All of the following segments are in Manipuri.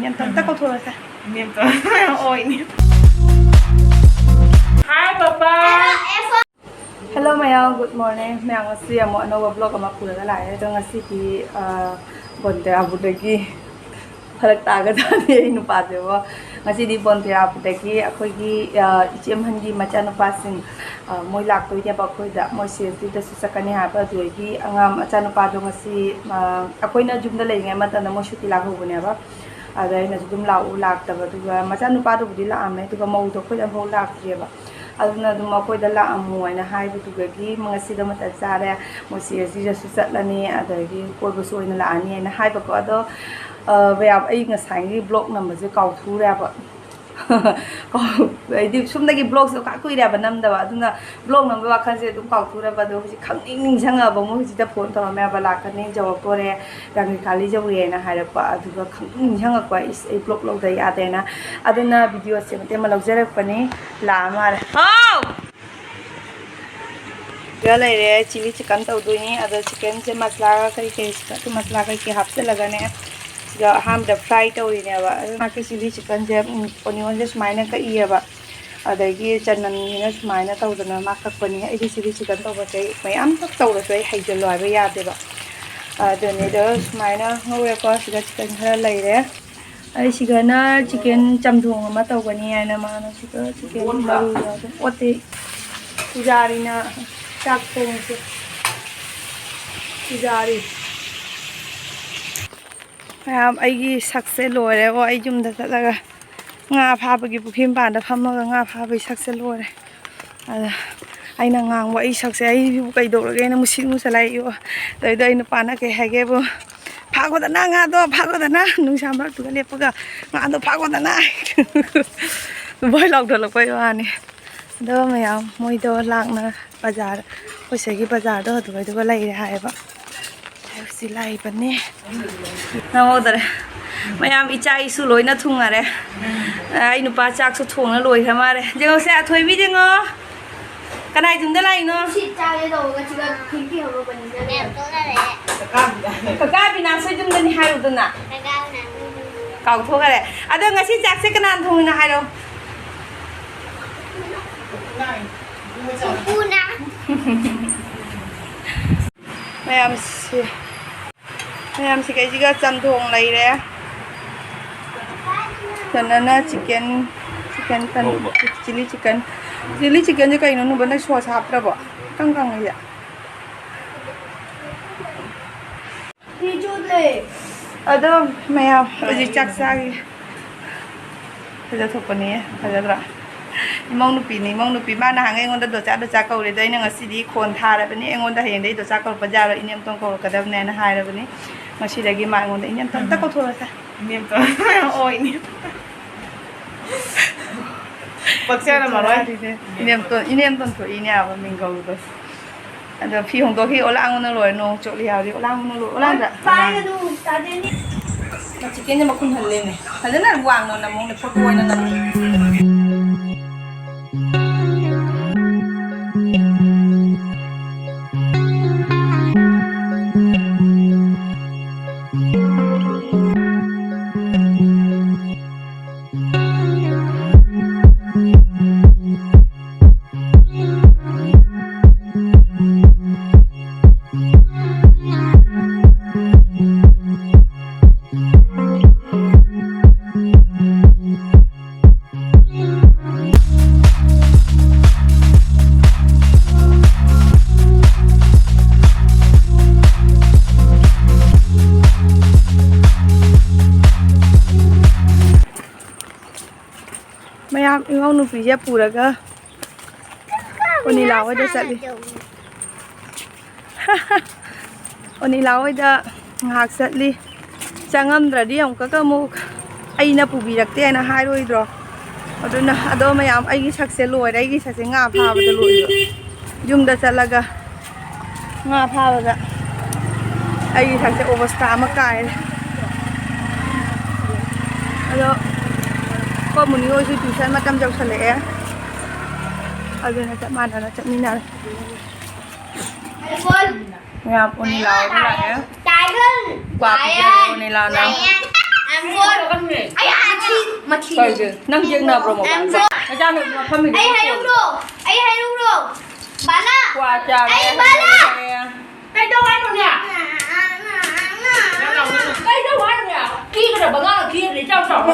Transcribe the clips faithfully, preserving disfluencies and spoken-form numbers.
ꯃꯦꯝꯇꯣꯟꯇ ꯀꯧꯊꯣꯔꯛꯁꯦ꯫ ꯃꯦꯝꯇꯣꯟ ꯑꯣꯏꯅꯤ꯫ Hi, Papa. Hello ꯃꯌꯥꯝ, good morning꯫ ꯃꯌꯥꯝ, ꯉꯁꯤ ꯑꯃꯨꯛ ꯑꯅꯧꯕ vlog ꯑꯃ ꯄꯨꯔꯒ ꯂꯥꯛꯑꯦ꯫ ꯑꯗꯣ ꯉꯁꯤꯗꯤ, ꯑ, ꯕꯣꯟꯇꯦꯔꯥꯕꯨꯗꯒꯤ ꯐꯔꯛ ꯇꯥꯒꯗ꯭ꯔꯥꯅꯦ ꯑꯩ ꯅꯨꯄꯥꯁꯦꯕꯣ꯫ ꯉꯁꯤꯗꯤ ꯕꯣꯟꯇꯦꯔꯥꯕꯨꯗꯒꯤ ꯑꯩꯈꯣꯏꯒꯤ, ꯑ, ꯏꯆꯦ ꯑꯍꯟꯒꯤ ꯃꯆꯥꯅꯨꯄꯥꯁꯤꯡ, ꯑ, ꯃꯣꯏ ꯂꯥꯛꯇꯣꯏꯅꯦꯕ ꯑꯩꯈꯣꯏꯗ꯫ ꯃꯣꯏ ꯁꯤ ꯑꯦꯁ ꯇꯤꯗꯁꯨ ꯆꯠꯀꯅꯤ ꯍꯥꯏꯕ꯫ ꯑꯗꯨꯗꯒꯤ ꯑꯉꯥꯡ ꯃꯆꯥꯅꯨꯄꯥꯗꯣ ꯉꯁꯤ, ꯑ, ꯑꯩꯈꯣꯏꯅ ꯌꯨꯝꯗ ꯂꯩꯔꯤꯉꯩ ꯃꯇꯝꯗ ꯃꯣꯏ ꯁꯨꯇꯤ ꯂꯥꯛꯍꯧꯕꯅꯦꯕ꯫ ꯑꯗ ꯑꯩꯅꯁꯨ ꯑꯗꯨꯝ ꯂꯥꯛꯎ ꯂꯥꯛꯇꯕ꯫ ꯑꯗꯨꯒ ꯃꯆꯥꯅꯨꯄꯥꯗꯨꯕꯨꯗꯤ ꯂꯥꯛꯑꯝꯃꯦ, ꯑꯗꯨꯒ ꯃꯧꯗꯣ ꯑꯩꯈꯣꯏꯗ ꯑꯃꯐꯥꯎ ꯂꯥꯛꯇ꯭ꯔꯤꯑꯕ꯫ ꯑꯗꯨꯅ ꯑꯗꯨꯝ ꯑꯩꯈꯣꯏꯗ ꯂꯥꯛꯑꯝꯃꯣ ꯍꯥꯏꯅ ꯍꯥꯏꯕꯗꯨꯗꯒꯤ ꯉꯁꯤꯗ ꯃꯇꯝ ꯆꯥꯔꯦ꯫ ꯃꯣꯏ ꯁꯤ ꯑꯦꯁ ꯇꯤꯗꯁꯨ ꯆꯠꯂꯅꯤ, ꯑꯗꯒꯤ ꯀꯣꯏꯕꯁꯨ ꯑꯣꯏꯅ ꯂꯥꯛꯑꯅꯤ ꯍꯥꯏꯅ ꯍꯥꯏꯕꯀꯣ꯫ ꯑꯗꯣ, ꯑ, ꯃꯌꯥꯝ, ꯑꯩ ꯉꯁꯥꯏꯒꯤ vlog ꯅꯝꯕꯁꯦ ꯀꯥꯎꯊꯣꯛꯎꯔꯦꯕ꯫ ꯀꯥꯎ-, ꯍꯥꯏꯗꯤ ꯁꯨꯝꯗꯒꯤ vlogꯁꯦ ꯈꯥꯛ ꯀꯨꯏꯔꯦꯕ ꯅꯝꯗꯕ꯫ ꯑꯗꯨꯅ vlog ꯅꯝꯕꯒꯤ ꯋꯥꯈꯜꯁꯦ ꯑꯗꯨꯝ ꯀꯥꯎꯊꯣꯛꯎꯔꯕ꯫ ꯑꯗꯣ ꯍꯧꯖꯤꯛ ꯈꯪꯅꯤꯡ ꯅꯤꯡꯁꯤꯡꯉꯕ, ꯃꯣꯏ ꯍꯧꯖꯤꯛꯇ phone ꯇꯧꯔꯝꯃꯦꯕ, "ꯂꯥꯛꯀꯅꯤ, ꯌꯧꯔꯛꯇꯣꯔꯦ, ꯔꯥꯅꯤ ꯀꯥꯂꯤ ꯌꯧꯔꯦꯅ" ꯍꯥꯏꯔꯛꯄ꯫ ꯑꯗꯨꯒ ꯈꯪꯅꯤꯡ ꯅꯤꯡꯁꯤꯡꯉꯛꯄ, "ꯏꯁ, ꯑꯩ vlog ꯂꯧꯗ ꯌꯥꯗꯦꯅ"꯫ ꯑꯗꯨꯅ videoꯁꯦ ꯃꯇꯦꯛ ꯑꯃ ꯂꯧꯖꯔꯛꯄꯅꯤ꯫ ꯂꯥꯛꯑ ꯃꯥꯜꯂꯦ꯫ ꯍꯥꯎ! ꯁꯤꯗ ꯂꯩꯔꯦ, chilli chicken ꯇꯧꯗꯣꯏꯅꯤ꯫ ꯑꯗꯣ chickenꯁꯦ ꯃꯁꯂꯥꯒ ꯀꯩ ꯀꯩ, ꯃꯁꯂꯥ ꯀꯩ ꯀꯩ ꯍꯥꯞꯆꯤꯜꯂꯒꯅꯦ, ꯁꯤꯗ ꯑꯍꯥꯟꯕꯗ fry ꯇꯧꯔꯤꯅꯦꯕ꯫ ꯑꯗꯨ ꯃꯥꯒꯤ chilli chickenꯁꯦ, ꯎꯝ, onionꯁꯦ ꯁꯨꯃꯥꯏꯅ ꯀꯛꯏꯌꯦꯕ꯫ ꯑꯗꯒꯤ ꯆꯅꯝꯁꯤꯅ ꯁꯨꯃꯥꯏꯅ ꯇꯧꯗꯅ ꯃꯥ ꯀꯛꯄꯅꯤ꯫ ꯑꯩꯗꯤ chilli chicken ꯇꯧꯕꯁꯦ ꯑꯩ ꯃꯌꯥꯝ ꯇꯧꯔꯁꯨ ꯑꯩ ꯍꯩꯖꯜꯂꯣ ꯍꯥꯏꯕ ꯌꯥꯗꯦꯕ꯫ ꯑꯗꯨꯅꯤꯗ ꯁꯨꯃꯥꯏꯅ ꯉꯧꯔꯦꯀꯣ꯫ ꯁꯤꯗ chicken ꯈꯔ ꯂꯩꯔꯦ꯫ ꯑꯩ ꯁꯤꯒꯅ chicken ꯆꯝꯊꯣꯡ ꯑꯃ ꯇꯧꯒꯅꯤ ꯍꯥꯏꯅ ꯃꯥꯅ ꯁꯤꯒ chicken ꯃꯔꯨ ꯌꯥꯎꯗꯦ꯫ ꯑꯣꯠꯇꯤ ꯄꯨꯖꯥꯔꯤꯅ ꯆꯥꯛ ꯊꯣꯡꯉꯁꯦ꯫ ꯄꯨꯖꯥꯔꯤ꯫ ꯃꯌꯥꯝ, ꯑꯩꯒꯤ ꯁꯛꯁꯦ ꯂꯣꯏꯔꯦꯕꯣ꯫ ꯑꯩ ꯌꯨꯝꯗ ꯆꯠꯂꯒ ꯉꯥ ꯐꯥꯕꯒꯤ ꯄꯨꯈ꯭ꯔꯤ ꯃꯄꯥꯟꯗ ꯐꯝꯃꯒ ꯉꯥ ꯐꯥꯕꯒꯤ ꯁꯛꯁꯦ ꯂꯣꯏꯔꯦ꯫ ꯑꯗ ꯑꯩꯅ ꯉꯥꯡꯕ, ꯑꯩ ꯁꯛꯁꯦ, "ꯑꯩꯕꯨ ꯀꯩꯗꯧꯔꯒꯦꯅ ꯃꯨꯁꯤꯠ ꯃꯨꯁꯜꯂꯛꯏꯕꯣ?" ꯑꯗꯩꯗ ꯑꯩ ꯅꯨꯄꯥꯅ ꯀꯩ ꯍꯥꯏꯒꯦꯕꯨ, "ꯐꯥꯈꯣꯗꯅ ꯉꯥꯗꯣ, ꯐꯥꯈꯣꯗꯅ, ꯅꯨꯡꯁꯥ ꯃꯔꯛꯇꯨꯗ ꯂꯦꯞꯄꯒ ꯉꯥꯗꯣ ꯐꯥꯈꯣꯗꯅ!" ꯕꯣꯏ ꯂꯥꯎꯊꯠꯂꯛꯄꯩ ꯋꯥꯅꯤ꯫ ꯑꯗꯣ ꯃꯌꯥꯝ, ꯃꯣꯏꯗꯣ ꯂꯥꯛꯅ ꯕꯖꯥꯔ, ꯑꯩꯈꯣꯏ ꯁꯤꯒꯤ ꯕꯖꯥꯔꯗꯣ ꯑꯗꯨꯋꯥꯏꯗꯨꯒ ꯂꯩꯔꯦ ꯍꯥꯏꯌꯦꯕ꯫ ꯍꯧꯖꯤꯛ ꯂꯥꯛꯏꯕꯅꯦ꯫ ꯅꯪꯍꯧꯗꯔꯦ꯫ ꯃꯌꯥꯝ, ꯏꯆꯥ ꯏꯁꯨ ꯂꯣꯏꯅ ꯊꯨꯡꯉꯔꯦ꯫ ꯑꯩ ꯅꯨꯄꯥ ꯆꯥꯛꯁꯨ ꯊꯣꯡꯅ ꯂꯣꯏꯈ꯭ꯔ ꯃꯥꯜꯂꯦ꯫ ꯌꯦꯡꯉꯣꯁꯦ, ꯑꯊꯣꯏꯕꯤ ꯌꯦꯡꯉꯣ꯫ ꯀꯅꯥꯏ ꯌꯨꯝꯗ ꯂꯥꯛꯏꯅꯣ? ꯁꯤ ꯆꯥꯒꯦ ꯇꯧꯕꯒ ꯁꯤꯗ ꯈꯤꯔꯀꯤ ꯍꯧꯔꯛꯄꯅꯤꯅ꯫ ꯀꯀꯥ ꯕꯤꯅꯥꯁ ꯍꯣꯏ ꯌꯨꯝꯗꯅꯤ ꯍꯥꯏꯔꯨꯗꯅ꯫ ꯀꯥꯎꯊꯣꯛꯈ꯭ꯔꯦ꯫ ꯑꯗꯣ ꯉꯁꯤ ꯆꯥꯛꯁꯦ ꯀꯅꯥꯅ ꯊꯣꯡꯉꯤꯅꯣ ꯍꯥꯏꯔꯣ? ꯎꯄꯨꯅ꯫ ꯃꯌꯥꯝꯁꯤ ꯃꯌꯥꯝꯁꯤ ꯀꯩꯁꯤꯒ ꯆꯝꯊꯣꯡ ꯂꯩꯔꯦ꯫ ꯀꯩꯅꯣꯅ ꯆꯤꯀꯟ ꯆꯤꯀꯟ ꯇꯟ ꯉꯧꯕ꯫ ꯆꯤꯂꯤ ꯆꯤꯀꯟ ꯆꯤꯂꯤ ꯆꯤꯀꯟꯁꯦ ꯀꯩꯅꯣ ꯅꯨꯕ ꯅꯣꯏ ꯁꯣꯁ ꯍꯥꯞꯇ꯭ꯔꯕꯣ? ꯏꯀꯪ ꯀꯪꯉꯤꯁꯦ꯫ ꯐꯤ ꯆꯣꯠꯂꯦ꯫ ꯑꯗꯣ ꯃꯌꯥꯝ ꯍꯧꯖꯤꯛ ꯆꯥꯛ ꯆꯥꯒꯤ꯫ ꯐꯖꯊꯣꯛꯄꯅꯦ꯫ ꯐꯖꯗ꯭ꯔꯥ? ꯏꯃꯧ ꯅꯨꯄꯤꯅꯤ ꯏꯃꯧ ꯅꯨꯄꯤ꯫ ꯃꯥ ꯅꯍꯥꯟꯒꯩ ꯑꯩꯉꯣꯟꯗ ꯗꯣꯆꯥ ꯗꯣꯆꯥ ꯀꯧꯔꯦ꯫ ꯑꯗꯣ ꯑꯩꯅ ꯉꯁꯤꯗꯤ ꯈꯣꯟ ꯊꯥꯔꯕꯅꯤ꯫ ꯑꯩꯉꯣꯟꯗ ꯍꯌꯦꯡꯗꯩ ꯗꯣꯆꯥ ꯀꯧꯔꯛꯄ ꯌꯥꯔꯣꯏ, ꯏꯅꯦꯝꯇꯣꯟ ꯀꯧꯔꯛꯀꯗꯕꯅꯦꯅ ꯍꯥꯏꯔꯕꯅꯤ꯫ ꯉꯁꯤꯗꯒꯤ ꯃꯥ ꯑꯩꯉꯣꯟꯗ ꯏꯅꯦꯝꯇꯣꯟ ꯑꯝꯇ ꯀꯧꯊꯣꯔꯛꯑꯁꯦ꯫ ꯏꯅꯦꯝꯇꯣꯟ꯫ ꯑꯣ, ꯏꯅꯦꯝ꯫ ꯄꯛꯆꯔꯝꯃꯔꯣꯏ꯫ ꯏꯅꯦꯝꯇꯣꯟ ꯏꯅꯦꯝꯇꯣꯟ ꯊꯣꯛꯏꯅꯦ ꯍꯥꯏꯕ ꯃꯤꯡ ꯀꯧꯕꯗꯣ꯫ ꯑꯗꯣ ꯐꯤ ꯍꯣꯡꯗꯣꯛꯈꯤ꯫ ꯑꯣꯂꯥꯡꯕꯅ ꯂꯣꯏꯔꯦ꯫ ꯅꯣꯡ ꯆꯣꯠꯂꯤ ꯍꯥꯏꯕꯗꯤ ꯑꯣꯂꯥꯡꯕꯅ ꯂꯣꯏ꯫ ꯑꯣꯂꯥꯡꯗ꯫ ꯄꯥꯏꯒꯅꯨ ꯇꯥꯗꯦꯅꯦ꯫ ꯆꯤꯛꯀꯦꯟꯁꯦ ꯃꯈꯨꯟ ꯍꯜꯂꯦꯅꯦ꯫ ꯐꯖꯅ ꯋꯥꯡꯅ ꯅꯝꯃꯣꯅꯦ, ꯐꯣꯇꯣ ꯑꯣꯏꯅ ꯅꯝꯃꯣ꯫ ꯃꯌꯥꯝ ꯏꯃꯧ ꯅꯨꯄꯤꯁꯦ ꯄꯨꯔꯒ ꯑꯣꯅꯤꯂꯥ ꯍꯣꯏꯗ ꯆꯠꯂꯤ꯫ ꯑꯣꯅꯤꯂꯥ ꯍꯣꯏꯗ ꯉꯥꯏꯍꯥꯛ ꯆꯠꯂꯤ꯫ ꯆꯪꯉꯝꯗ꯭ꯔꯗꯤ ꯑꯃꯨꯛꯀꯒ ꯑꯃꯨꯛ ꯑꯩꯅ ꯄꯨꯕꯤꯔꯛꯇꯦ ꯍꯥꯏꯅ ꯍꯥꯏꯔꯣꯏꯗ꯭ꯔꯣ? ꯑꯗꯨꯅ ꯑꯗꯣ ꯃꯌꯥꯝ ꯑꯩꯒꯤ ꯁꯛꯁꯦ ꯂꯣꯏꯔꯦ꯫ ꯑꯩꯒꯤ ꯁꯛꯁꯦ ꯉꯥ ꯐꯥꯕꯗ ꯂꯣꯏꯔꯦ꯫ ꯌꯨꯝꯗ ꯆꯠꯂꯒ ꯉꯥ ꯐꯥꯕꯗ ꯑꯩꯒꯤ ꯁꯛꯁꯦ ꯑꯣꯕꯁꯊꯥ ꯑꯃ ꯀꯥꯏꯔꯦ꯫ ꯑꯗꯣ ꯑꯩꯈꯣꯏ ꯃꯨꯅꯤ ꯍꯣꯏꯁꯨ ꯇ꯭ꯌꯨꯁꯟ ꯃꯇꯝ ꯌꯧꯁꯜꯂꯛꯑꯦ꯫ ꯑꯗꯨꯅ ꯆꯞ ꯃꯥꯟꯅꯅ ꯆꯠꯃꯤꯟꯅꯔꯦ꯫ ꯃꯌꯥꯝ ꯑꯣꯅꯤꯂꯥ ꯍꯣꯏꯗ ꯂꯥꯛꯑꯦ꯫ ꯀ꯭ꯋꯥ ꯄꯤꯖꯔꯦ ꯑꯣꯅꯤꯂꯥꯅ꯫ ꯑꯩ ꯃꯊꯤ, ꯃꯊꯤ꯫ ꯀꯩꯒꯤ? ꯅꯪ ꯌꯦꯛꯅꯕ꯭ꯔꯣ ꯃꯣꯕꯥꯏꯜꯗ? ꯅꯆꯥꯅꯨꯄꯤ ꯃꯐꯝ ꯃꯤꯗ ꯑꯩ ꯍꯥꯏꯔꯛꯎꯔꯣ? ꯑꯩ ꯍꯥꯏꯔꯛꯎꯔꯣ? ꯕꯥꯂꯥ! ꯀ꯭ꯋꯥ ꯆꯥꯔꯦ꯫ ꯑꯩ ꯕꯥꯂꯥ! ꯀꯩꯗꯧ ꯍꯥꯏꯅꯣꯅꯦ? ꯀꯩꯗꯧ ꯍꯥꯏꯅꯣꯅꯦ? ꯀꯤꯒꯗꯕ ꯑꯉꯥꯡꯅ ꯀꯤꯒꯗ꯭ꯔꯥ? ꯏꯆꯥꯎ ꯆꯥꯎꯔ꯫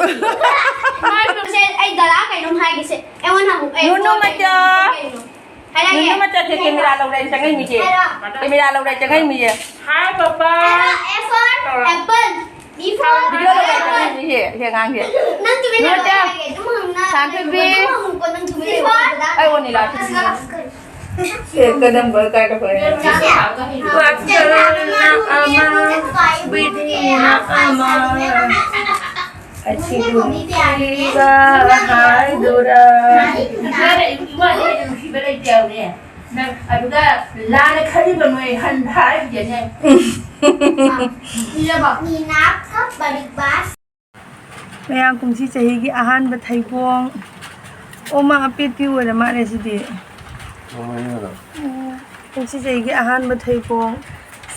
ꯁꯦ, ꯑꯩ ꯗꯗꯥ ꯀꯩꯅꯣꯝ ꯍꯥꯏꯒꯦꯁꯦ꯫ ꯑꯩꯉꯣꯟꯗ ꯑꯃꯨꯛ, ꯑꯩ ꯅꯨꯅꯨ ꯃꯆꯥ꯫ ꯀꯩꯅꯣ? ꯍꯥꯏꯔꯛꯑꯒꯦ꯫ ꯅꯨꯅꯨ ꯃꯆꯥꯁꯦ ꯀꯦꯃꯦꯔꯥ ꯂꯧꯔꯦ ꯆꯪꯉꯛꯏ ꯃꯤꯁꯦ꯫ ꯍꯥꯏꯔꯛꯑꯣ꯫ ꯀꯦꯃꯦꯔꯥ ꯂꯧꯔꯦ ꯆꯪꯉꯛꯏ ꯃꯤꯁꯦ꯫ Hi, Papa. ꯍꯥꯏꯔꯛꯑꯣ꯫ A for apple, B for video ꯂꯧꯔꯦ ꯆꯪꯉꯛꯏ ꯃꯤꯁꯦ, ꯁꯤ ꯑꯉꯥꯡꯁꯦ꯫ ꯅꯪ ꯇꯨꯃꯤꯟ ꯅꯨꯅꯨ ꯂꯩꯌꯣ ꯃꯆꯥ꯫ ꯍꯥꯏꯔꯒꯦ꯫ ꯑꯗꯨꯝ ꯍꯪꯅ-, ꯁꯥꯟꯊꯣꯏꯕꯤ꯫ ꯑꯗꯨꯝ ꯍꯪꯉꯨꯀꯣ, ꯅꯪ ꯇꯨꯃꯤꯟ ꯂꯩꯌꯣ꯫ ꯑꯩ ꯑꯣꯅꯤꯂꯥ꯫ ꯁꯦ, ꯀꯔꯝꯕ ꯀꯥꯏꯗ ꯍꯣꯏ? ꯋꯥꯈꯜꯅ ꯑꯃ, ꯋꯤꯗꯤꯅ ꯑꯃ꯫ ꯑꯁꯤꯕꯨ ꯅꯨꯡꯁꯤꯕ ꯍꯥꯏꯗꯨꯔꯥ? ꯅꯨꯡꯁꯤꯕ ꯂꯩ-, ꯏꯃꯥꯗꯤ ꯍꯦꯟꯅ ꯅꯨꯡꯁꯤꯕ ꯂꯩꯇꯦ ꯍꯥꯏꯕꯅꯦ꯫ ꯅꯪ ꯑꯗꯨꯒ ꯂꯥꯟꯅ ꯈꯜꯂꯤꯕ ꯅꯣꯏ ꯍꯟ ꯍꯥꯏꯕꯤꯒꯦꯅꯦ꯫ ꯃꯌꯥꯝ ꯀꯨꯝꯁꯤ ꯆꯍꯤꯒꯤ ꯑꯍꯥꯟꯕ ꯊꯩꯕꯣꯡ꯫ ꯑꯣ, ꯃꯥ ꯑꯄꯦꯠꯄꯤ ꯑꯣꯏꯔ ꯃꯥꯜꯂꯦ ꯁꯤꯗꯤ꯫ ꯀꯃꯥꯏꯅ? ꯎꯝ, ꯀꯨꯝꯁꯤ ꯆꯍꯤꯒꯤ ꯑꯍꯥꯟꯕ ꯊꯩꯕꯣꯡ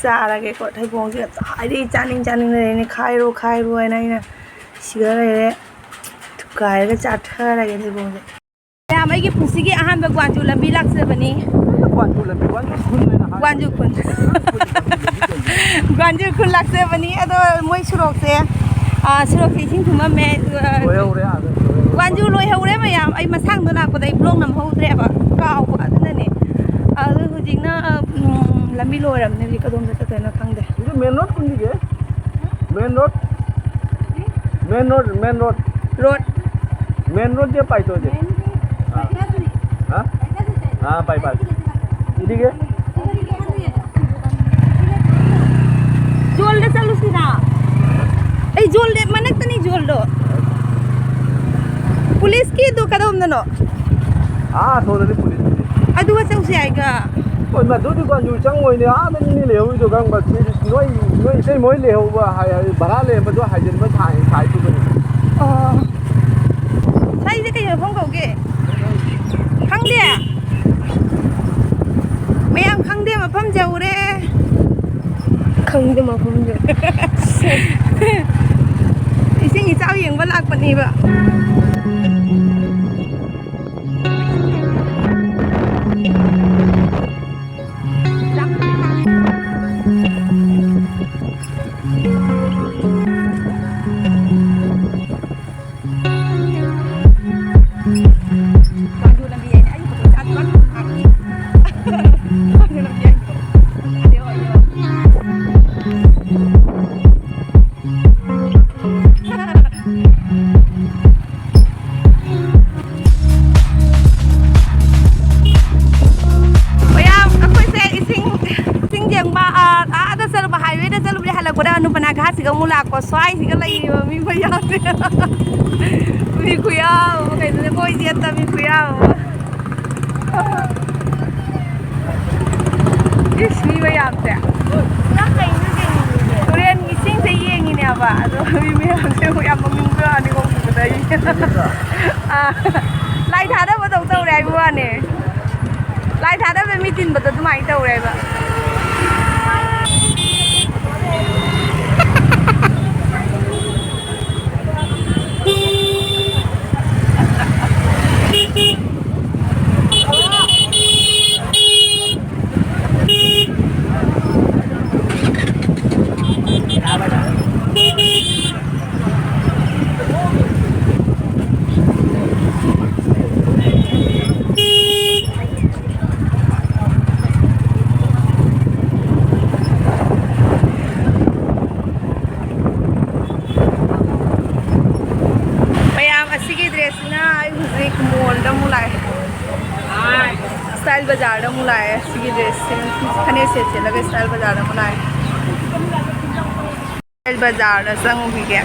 ꯆꯥꯔꯒꯦꯀꯣ꯫ ꯊꯩꯕꯣꯡꯁꯦ ꯉꯁꯥꯏꯗꯒꯤ ꯆꯥꯅꯤꯡ ꯆꯥꯅꯤꯡ ꯂꯩꯔꯦꯅꯦ꯫ ꯈꯥꯏꯔꯣ ꯈꯥꯏꯔꯣ ꯍꯥꯏꯅ ꯑꯩꯅ ꯁꯤꯗ ꯂꯩꯔꯦ꯫ ꯊꯨꯒꯥꯏꯔꯒ ꯆꯥꯊꯔꯒꯦ ꯊꯩꯕꯣꯡꯁꯦ꯫ ꯃꯌꯥꯝ, ꯑꯩꯒꯤ ꯄꯨꯟꯁꯤꯒꯤ ꯑꯍꯥꯟꯕ ꯒ꯭ꯋꯥꯟꯖꯨ ꯂꯝꯕꯤ ꯂꯥꯛꯆꯕꯅꯤ꯫ ꯒ꯭ꯋꯥꯟꯖꯨ ꯂꯝꯕꯤ, ꯒ꯭ꯋꯥꯟꯖꯨ ꯈꯨꯟ ꯍꯥꯏꯅ ꯍꯥꯏ-, ꯒ꯭ꯋꯥꯟꯖꯨ ꯈꯨꯟ꯫ ꯒ꯭ꯋꯥꯟꯖꯨ ꯈꯨꯟ ꯂꯥꯛꯆꯕꯅꯤ꯫ ꯑꯗꯣ ꯃꯣꯏ ꯁꯣꯔꯣꯛꯁꯦ, ꯑꯥ, ꯁꯣꯔꯣꯛꯁꯦ ꯏꯁꯤꯡ ꯊꯨꯝꯃꯝꯃꯦ꯫ ꯑꯗꯨꯒ ꯂꯣꯏꯍꯧꯔꯦ, ꯑꯥꯗ ꯂꯣꯏꯍꯧꯔꯦ꯫ ꯒ꯭ꯋꯥꯟꯖꯨ ꯂꯣꯏꯍꯧꯔꯦ ꯃꯌꯥꯝ꯫ ꯑꯩ ꯃꯁꯥꯡꯗꯣ ꯂꯥꯛꯄꯗ ꯑꯩ ꯕ꯭ꯂꯣꯛ ꯅꯝꯍꯧꯗ꯭ꯔꯦꯕ, ꯀꯥꯎꯕ ꯑꯗꯨꯅꯅꯦ꯫ ꯑꯗꯨ ꯍꯧꯖꯤꯛꯅ, ꯎꯝ, ꯂꯝꯕꯤ ꯂꯣꯏꯔꯕꯅꯦ꯫ ꯍꯧꯖꯤꯛ ꯀꯗꯣꯝꯗ ꯆꯠꯇꯣꯏꯅꯣ ꯈꯪꯗꯦ꯫ ꯁꯤꯗꯤ ꯃꯦꯟ ꯔꯣꯗ ꯀꯨꯝꯁꯤꯒꯦ꯫ ꯃꯦꯟ ꯔꯣꯗ꯫ ꯃꯦꯟ ꯔꯣꯗ, ꯃꯦꯟ ꯔꯣꯗ꯫ ꯔꯣꯗ꯫ ꯃꯦꯟ ꯔꯣꯗ ꯗꯦ ꯄꯥꯏꯇꯣꯁꯦ꯫ ꯑꯥ? ꯑꯥ, ꯄꯥꯏ, ꯄꯥꯏ꯫ ꯏꯗꯤꯒꯦ? ꯖꯣꯜꯗ ꯆꯠꯂꯨꯁꯤꯔꯥ? ꯑꯩ ꯖꯣꯜꯗ ꯃꯅꯥꯛꯇꯅꯤ ꯖꯣꯜꯗꯣ꯫ ꯄꯨꯂꯤꯁꯀꯤꯗꯣ ꯀꯗꯣꯝꯗꯅꯣ? ꯑꯥ, ꯁꯣꯝꯗꯗꯤ ꯄꯨꯂꯤꯁꯀꯤꯗꯤ꯫ ꯑꯗꯨꯒ ꯆꯧꯁꯤ ꯍꯥꯏꯒ꯫ ꯍꯣꯏ, ꯃꯗꯨꯗꯤ ꯒ꯭ꯋꯥꯟꯖꯨ ꯆꯪꯉꯣꯏꯅꯦ, ꯑꯥꯗꯅꯤꯅꯦ ꯂꯩꯍꯧꯔꯤꯗꯣ ꯈꯪꯕ꯫ ꯁꯤ ꯅꯣꯏ, ꯅꯣꯏ ꯏꯇꯩꯃ ꯍꯣꯏ ꯂꯩꯍꯧꯕ ꯍꯥꯏ, ꯍꯥꯏ, ꯚꯔꯥ ꯂꯩꯔꯝꯕꯗꯣ ꯍꯥꯏꯖꯤꯟꯕ ꯁꯥꯏ, ꯁꯥꯏꯗꯨꯕꯅꯤ꯫ ꯑꯣ꯫ ꯁ꯭ꯋꯥꯏꯁꯦ ꯀꯩ ꯃꯐꯝ ꯀꯧꯒꯦ? ꯈꯪꯗꯦ? ꯃꯌꯥꯝ ꯈꯪꯗꯦ ꯃꯐꯝ ꯌꯧꯔꯦ꯫ ꯈꯪꯗꯦ ꯃꯐꯝꯁꯦ꯫ ꯂꯥꯛꯄꯅꯦꯕ꯫ ꯃꯌꯥꯝ, ꯑꯩꯈꯣꯏꯁꯦ ꯏꯁꯤꯡ, ꯏꯁꯤꯡ ꯌꯦꯡꯕ, ꯑꯥ, ꯑꯥꯗ ꯆꯠꯂꯨꯕ, highwayꯗ ꯆꯠꯂꯨꯕꯗꯤ ꯍꯜꯂꯛꯄꯗ ꯅꯨꯄꯅꯥ ꯘꯥꯠꯁꯤꯒ ꯑꯃꯨꯛ ꯂꯥꯛꯄ, ꯁ꯭ꯋꯥꯏꯁꯤꯒ ꯂꯩꯔꯤꯕ ꯃꯤ ꯃꯌꯥꯝꯁꯦ꯫ ꯃꯤ ꯈꯨꯌꯥꯝ ꯑꯃ, ꯀꯩꯅꯣꯅꯦ, ꯀꯣꯏ ꯆꯦꯟꯕ ꯃꯤ ꯈꯨꯌꯥꯝ ꯑꯃ꯫ ꯏꯁ, ꯃꯤ ꯃꯌꯥꯝꯁꯦ꯫ ꯅꯪ ꯀꯩꯅꯣ ꯌꯦꯡꯉꯤꯗꯨꯗꯤ? ꯇꯨꯔꯦꯟꯒꯤ ꯏꯁꯤꯡꯁꯦ ꯌꯦꯡꯉꯤꯅꯦꯕ, ꯑꯗꯣ ꯃꯤ ꯃꯌꯥꯝꯁꯦ ꯑꯃꯨꯛ ꯌꯥꯝ ꯅꯣꯛꯅꯤꯡꯕ ꯋꯥꯅꯤ, ꯎꯕꯗ ꯑꯩ꯫ ꯑꯥ, ꯂꯥꯏ ꯊꯥꯗꯕꯗꯧ ꯇꯧꯔꯦ ꯍꯥꯏꯕ ꯋꯥꯅꯦ꯫ ꯂꯥꯏ ꯊꯥꯗꯕꯗ ꯃꯤ ꯇꯤꯟꯕꯗꯣ ꯑꯗꯨꯃꯥꯏꯅ ꯇꯧꯔꯦꯕ꯫ ꯃꯌꯥꯝ, ꯑꯁꯤꯒꯤ dressꯁꯤꯅ ꯑꯩ ꯍꯧꯖꯤꯛ mallꯗ ꯑꯃꯨꯛ ꯂꯥꯛꯑꯦ꯫ Style Bazaarꯗ ꯑꯃꯨꯛ ꯂꯥꯛꯑꯦ꯫ ꯁꯤꯒꯤ dressꯁꯦ, ꯐꯅꯦꯛ set ꯁꯦꯠꯂꯒ Style Bazaarꯗ ꯑꯃꯨꯛ ꯂꯥꯛꯑꯦ꯫ Style Bazaarꯗ ꯆꯪꯉꯨꯈꯤꯒꯦ꯫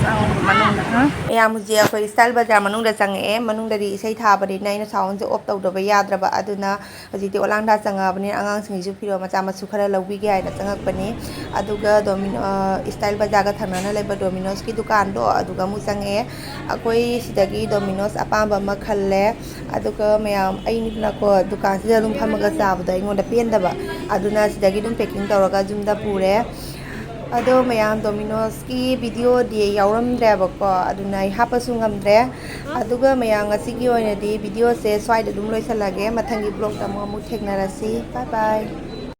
ꯆꯪꯉꯨ ꯃꯅꯨꯡꯗ꯫ ꯃꯌꯥꯝ, ꯍꯧꯖꯤꯛ ꯑꯩꯈꯣꯏ Style Bazaar ꯃꯅꯨꯡꯗ ꯆꯪꯉꯛꯑꯦ꯫ ꯃꯅꯨꯡꯗꯗꯤ ꯏꯁꯩ ꯊꯥꯕꯅꯤꯅ ꯑꯩꯅ soundꯁꯦ off ꯇꯧꯗꯕ ꯌꯥꯗ꯭ꯔꯕ꯫ ꯑꯗꯨꯅ ꯍꯧꯖꯤꯛꯇꯤ ꯑꯣꯂꯥꯡꯗꯥ ꯆꯪꯉꯛꯑꯕꯅꯤꯅ ꯑꯉꯥꯡꯁꯤꯡꯒꯤꯁꯨ ꯐꯤꯔꯣꯜ ꯃꯆꯥ ꯃꯁꯨ ꯈꯔ ꯂꯧꯕꯤꯒꯦ ꯍꯥꯏꯅ ꯆꯪꯉꯛꯄꯅꯤ꯫ ꯑꯗꯨꯒ Domino-, ꯑ, Style Bazaarꯒ ꯊꯪꯅꯅ ꯂꯩꯕ Dominoꯁꯀꯤ ꯗꯨꯀꯥꯟꯗꯣ, ꯑꯗꯨꯒ ꯑꯃꯨꯛ ꯆꯪꯉꯛꯑꯦ꯫ ꯑꯩꯈꯣꯏ ꯁꯤꯗꯒꯤ Domino's ꯑꯄꯥꯝꯕ ꯑꯃ ꯈꯜꯂꯦ꯫ ꯑꯗꯨꯒ ꯃꯌꯥꯝ, ꯑꯩꯅꯀꯣ ꯗꯨꯀꯥꯟꯁꯤꯗ ꯑꯗꯨꯝ ꯐꯝꯃꯒ ꯆꯥꯕꯗꯣ ꯑꯩꯉꯣꯟꯗ ꯄꯦꯟꯗꯕ, ꯑꯗꯨꯅ ꯁꯤꯗꯒꯤ ꯑꯗꯨꯝ packing ꯇꯧꯔꯒ ꯌꯨꯝꯗ ꯄꯨꯔꯦ꯫ ꯑꯗꯣ ꯃꯌꯥꯝ, ꯗꯣꯃꯤꯅꯣꯁꯀꯤ ꯚꯤꯗꯤꯑꯣꯗꯤ ꯌꯥꯎꯔꯝꯗ꯭ꯔꯦꯕꯀꯣ, ꯑꯗꯨꯅ ꯑꯩ ꯍꯥꯞꯄꯁꯨ ꯉꯝꯗ꯭ꯔꯦ꯫ ꯑꯗꯨꯒ ꯃꯌꯥꯝ, ꯉꯁꯤꯒꯤ ꯑꯣꯏꯅꯗꯤ ꯚꯤꯗꯤꯑꯣꯁꯦ ꯁ꯭ꯋꯥꯏꯗ ꯑꯗꯨꯝ ꯂꯣꯏꯁꯤꯜꯂꯒꯦ꯫ ꯃꯊꯪꯒꯤ ꯕ꯭ꯂꯣꯛꯇ ꯑꯃꯨꯛ ꯑꯃꯨꯛ ꯊꯦꯡꯅꯔꯁꯤ꯫ ꯕꯥꯏ ꯕꯥꯏ꯫